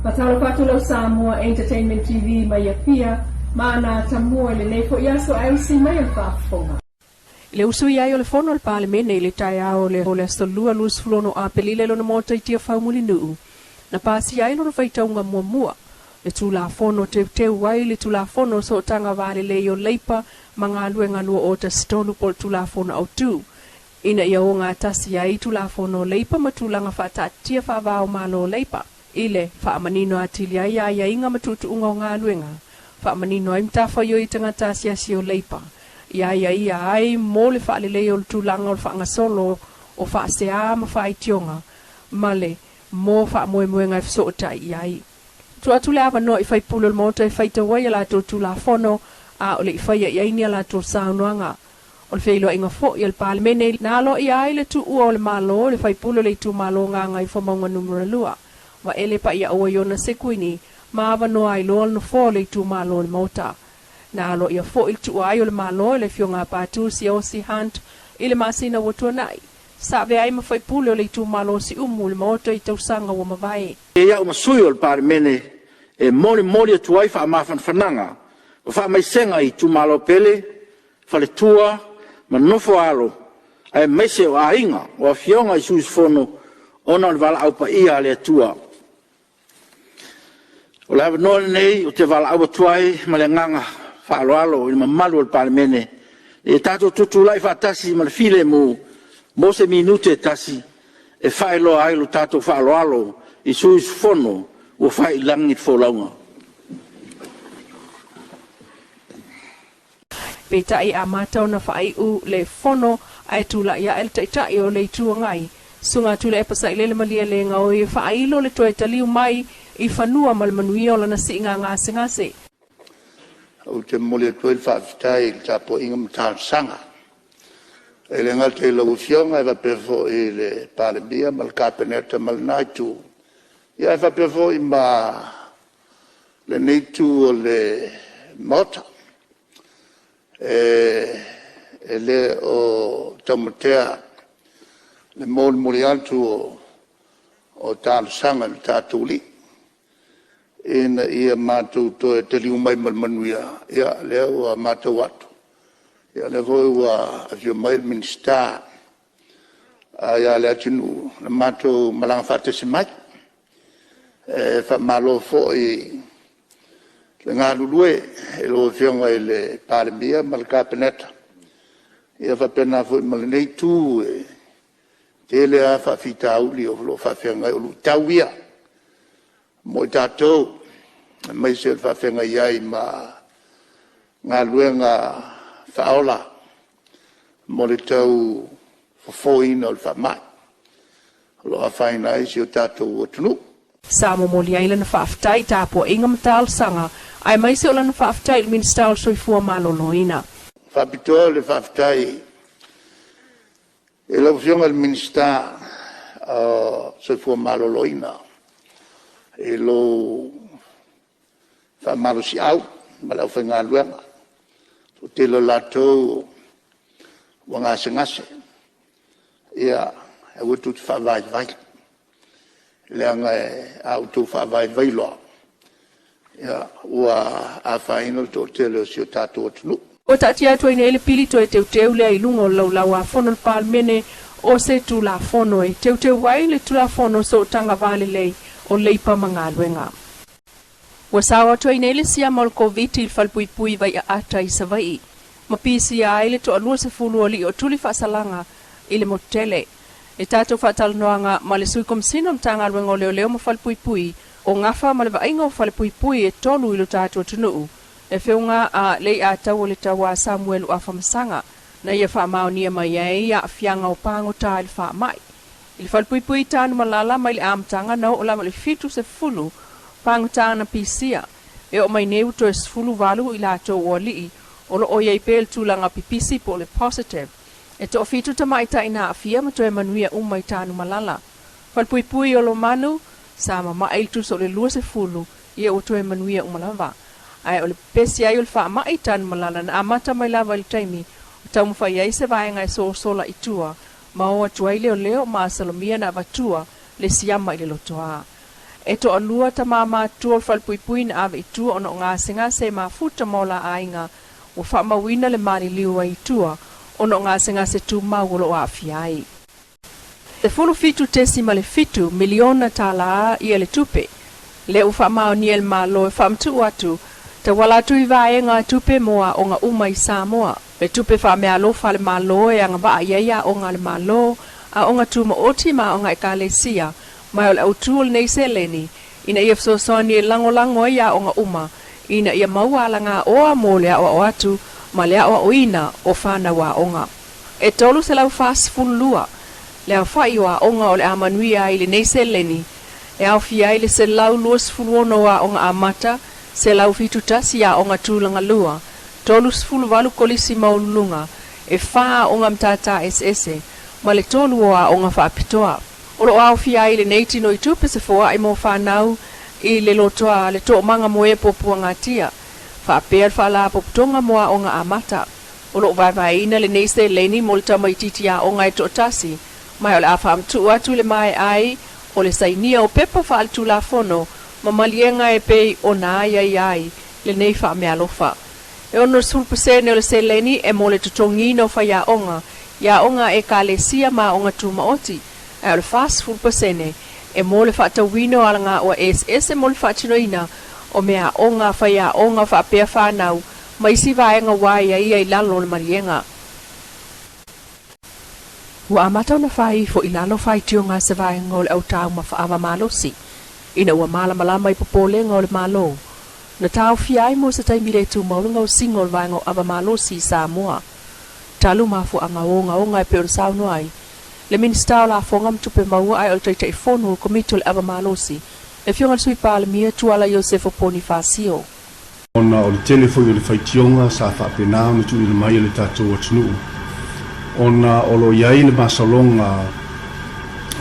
Faatalofa atu lau Samoa Entertainment TV mai Apia ma ana atamua i lenei foi aso ae usi mai o le faafofoga. I le usuia ai o le Fono a le Palemene i le taeao o le Aso Lua 26 Aperila i lona Maota i Tiafau Mulinuu, na pasia ai lona faitauga muamua, le Tulafono Teuteu ai le Tulafono o Sootaga Va Lelei o Leipa ma Galuega 2013 po o le Tulafono Autu, ina ia ogatasi ai Tulafono o Leipa ma tulaga faataatitia faava o Malo o Leipa, i le faamanino atili ai aiaiga ma tuutuuga o galuega, faamanino ai matafaioi i tagata asiasi o Leipa, i aiaia ai mo le faaleleia o le tulaga o le faagasolo o faasea ma faaitioga, ma le mo faamoemoega e fesootai i ai. Tuu atu le avanoa i faipule o le Maota e faitau ai a latou Tulafono a o le i faia i ai ni a latou saunoaga. O le feiloaiga foi a le Palemene na aloaia ai le tuua o le Malo e le faipule o le itumalo Gagaifomauga Numera 2, Vaele Paiaaua Iona Sekuini, ma avanoa ai loa le nofoa o le itumalo o le Maota. Na aloaia foi le tuua ai o le Malo e le Afioga a Patu Siaosi Hunt i le masina ua tuanai. Sa avea ai ma faipule o le itumalo Siumu i le Maota i tausaga ua mavae. Ai a'u ma sui o le Palemene e molimoli atu ai faamafanafanaga ma faamaisega i itumalo pele, faletua ma nofo-a-alo, aemaise o aiga o Afioga i sui usufono ona o le valaau paia a le Atua. O le avanoa lenei ou te valaau atu ai ma le agaga faaaloalo i le mamalu o le Palemene, ina ia tatou tutulai faatasi ma le filemu mo se minute e tasi, e faailoa ai lo tatou faaaloalo i sui usufono ua fai i lagi le folauga. Peitai e amata ona faaiu le fono ae tulai ae le Taitai o le Itu Agai, Susuga Tuilaepa Sailele Malielegaoi e faailo le toe taliu mai i fanua ma le manuia o lana siiga gasegase. Ou te momoli atu ai le faafetai i le tapuaiga ma talosaga, e le gata i lau Afioga ae faapea foi i le Palemia ma le Kapeneta ma lena Itu, ae faapea foi ma lenei Itu o le Maota. E le o taumatea le molimoli atu o talosaga i lo tatou Alii, ina ia matou toe taliu mai ma le manuia. O lea ua matau atu, o lea foi ua afio mai le Minisita ia Leatinuu na matou malaga faatasi mai. E faamalo foi le galulue i lau Afioga i le Palemia ma le Kapeneta, ia faapena foi ma lenei Itu, e tele lava faafitauli o lo o faafeagai, o luitau ia mo i tatou, aemaise o le faafeagai ai ma galuega faaola mo le tau fofoina o le faamai, o lo o afaina ai si o tatou atunuu. Sa momoli ai lana faafetai i tapuaiga ma talosaga, aemaise o lana faafetai i le Minisita o le Soifua Maloloina. Faapitoa le faafetai i lau Afioga i le Minisita o le Soifua Maloloina i lou faamalosiau ma le aufaigaluega. O le toatele o latou ua gasegase, ia aua tou te faavaivai, leaga a outou faavaivai loa, ua afaina le toatele o si o tatou atunuu. Ua taatia atu ai nei le pili toe teuteu lea i luga o le Laulau-a-Fono a le Palemene o se Tulafono e teuteu ai le Tulafono o Sootaga Va Lelei o Leipa ma Galuega. Ua sao atu ai nei le siama o le Koviti i le falepuipui Vaiaata i Savaii, ma pisia ai le toalua sefulu o alii o tuli faasalaga i le motu tele. I tatou faatalanoaga ma le Sui Komesina o Matagaluega o Leoleo ma Falepuipui o gafa ma le vaaiga o falepuipui e tolu i lo tatou atunuu, le Afioga a Leiataualetaua Samuelu Afamasaga, na ia faamaonia mai ai aafiaga o pagota i le faamai. I le falepuipui i Tanumalala mai le amataga na oo lava i le 70 pagota na pisia, e oo mai nei ua toe 18 i latou o alii o lo o i ai pea le tulaga pipisi po o le positive. E toafitu tamaitai na aafia ma toe manuia uma i Tanumalala. Falepuipui i Oloamanu, sa mama'i i le tusa o le 20, ia ua toe manuia uma lava. Ae o le pepesi ai o le faamai i Tanumalala na amata mai lava i le taimi o taumafai ai se vaega e sosola i tua ma o atu ai leoleo ma asalomia na avatua le siama i le lotoa. E toalua tamā matutua o le falepuipui na ave i tua ona o gasegase e mafuta ma o la aiga ua faamauina le maliliu ai i tua ona o gasegase tumau o lo o aafia ai. $17.7 miliona tālā ia le tupe lea ua faamaonia e le Malo e faamatuu atu tauala atu i vaega tupe mo aoga uma i Samoa. Le tupe faameaalofa a le Malo e agavaa i ai aoga a le Malo, aoga tumaoti ma aoga ekalesia, ma o le autū o lenei seleni ina ia fesoasoani e lagolago ai aoga uma ina ia maua alagaoa mo le aoao atu ma le aoaoina o fanau aoga. E 342 le aofa'i o aoga o le a manuia ai i lenei seleni, e aofia ai le 126 aoga amata, 171 aoga tulaga lua, 38 kolisi maualuluga, e 4 aoga matata eseese, ma le 3 o aoga faapitoa. O lo o aofia ai i lenei tinoitupe se foai mo fanau i le lotoa le toomaga mo e puapuagatia, faapea le faalapotopotoga mo aoga amata. O lo o vaevaeina lenei seleni mo le tamaitiiti aoga e toatasi, ma o le a faamatuu atu i le maea ai o le sainia o pepa faaletulafono ma maliega e pei ona aiaia ai lenei faameaalofa. E 60% o le seleni e mo le totogiina o faiaoga i aoga a ekalesia ma aoga tumaoti, ae o le 40% e mo le faatauina o alagaoa eseese mo le faatinoina o meaaoga a faiaoga faapea fanau ma isi vaega ua aiaia i lalo o le maliega. Ua amata ona fai ifo i lalo faitioga a se vaega o le au taumafa ava malosi, ina ua malamalama i popolega o le Malo, na taofia ai mo se taimi le tumau le gaosiga o le vaega o ava malosi i Samoa, talu mafuaaga ogaoga e pei ona saunoa ai le Minisita o Lafoga ma Tupe Maua ae o le Taitaifono o le Komiti o le Ava Malosi, le Afioga i le Sui Palemia Tuala Iosefo Ponifasio. Ona o le tele foi o le faitioga sa faapena ona tuuina mai e le tatou atunuu, ona o lo o i ai le masaloga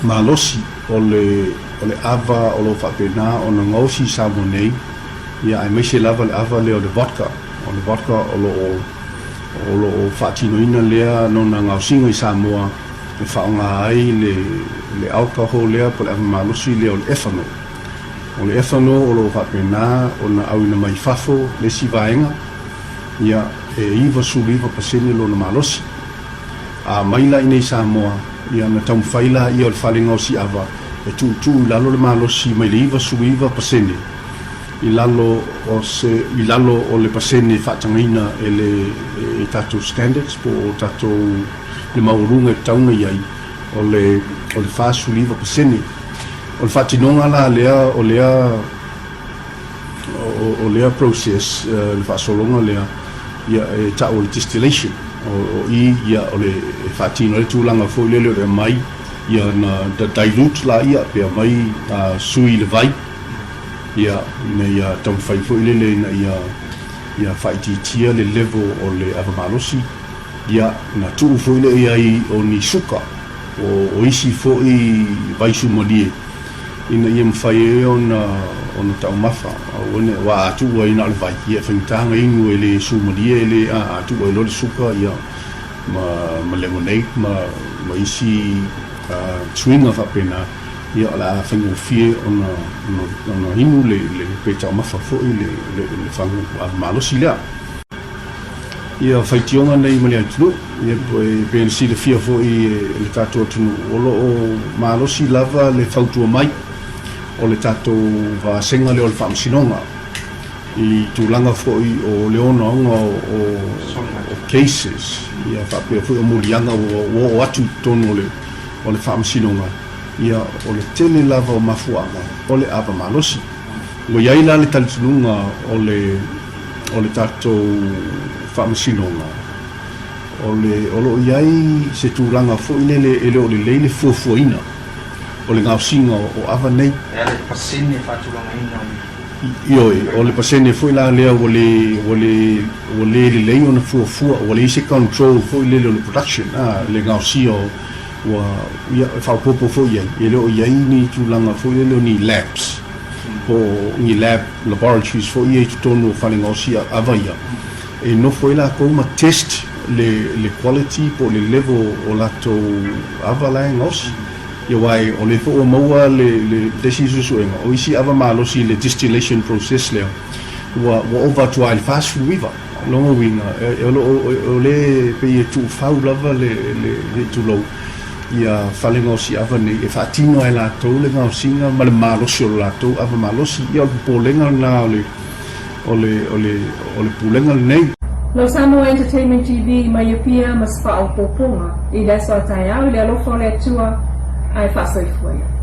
malosi o le o le ava o lo o faapena ona gaosi i Samoa nei, ia aemaise lava le ava lea o le vodka. O le vodka o lo o o lo o faatinoina lea lona gaosiga i Samoa e faaaoga ai le le alcohol lea po o le ava malosi lea o le ethanol. O le ethanol o lo o faapena ona auina mai fafo le isi vaega, ia, e 99% lona malosi. A mai la iinei i Samoa, ia ona taumafai laia o le fale gaosi ava e tuutuu i lalo le malosi mai le 99% i lalo o se i lalo o le pasene faatagaina e le e tatou standards po o tatou le maualuga e tatau ona i ai o le o le 49%. O le faatinoga la lea o lea o lea process, le faasologa lea, ia e tau o le distillation. O i ia o le e faatino ai le tulaga foi lele o le aumai ia na dilute laia pe aumai sui i le vai ia ina ia taumafai foi lele ina ia ia faaitiitia le level o le ava malosi ia na tuu foi lea i ai o ni suka o isi foi vaisumalie ina ia mafai ai ona ona taumafa. Aua ne aua a tuu ai na o le vai, ia e faigata ona inu e le sumalie e le a tuu ai loa le suka ia ma ma lemonade ma ma isi suiga faapena, ia o le a faigofie ona ona ona inu le le pe taumafa foi le le le fagu malosi lea. Ia faitioga nei ma le atunuu, ia e pei ona silafia foi e le tatou atunuu, o lo o malosi lava le fautua mai o le tatou vasega lea o le Faamasinoga i tulaga foi o le ogaoga o cases, ia faapea foi o moliaga ua oo atu i totonu o le Faamasinoga, ia o le tele lava o mafuaaga o le ava malosi. Ua i ai la le talitonuga o le o le tatou Faamasinoga, o le o lo o i ai se tulaga foi lele e le o lelei le fuafuaina o le gaosiga o ava nei. E ala i le pasene faatulagaina o le. Ioe, o le pasene foi la lea ua le ua le ua le lelei ona fuafua, ua leai se control foi lele o le production, a, le gaosia o ua, ia, e faaopoopo foi i ai, e le o i ai ni tulaga foi lele o ni labs, po o ni lab laboratories foi ia i totonu o fale gaosi ava ia, e nofo ai latou ma test le, le quality po o le level o latou ava la e gaosi. Ia aua o lea foi ua maua le le isi suesuega, o isi ava malosi i le distillation process lea, ua ua ova atu lava i le 49. O lona uiga, o lo o o lea e pei e tuufau lava le le se i tulou ia fale gaosi ava nei e faatino lava e latou le gaosiga ma le malosi o le latou ava malosi. Ia o le popolega lena o le o le o le o le Pulega lenei. No Samoa Entertainment TV mai Apia ma se faaopoopoga i le aso a taeao i le alofa o le Atua ae faasoifua ia.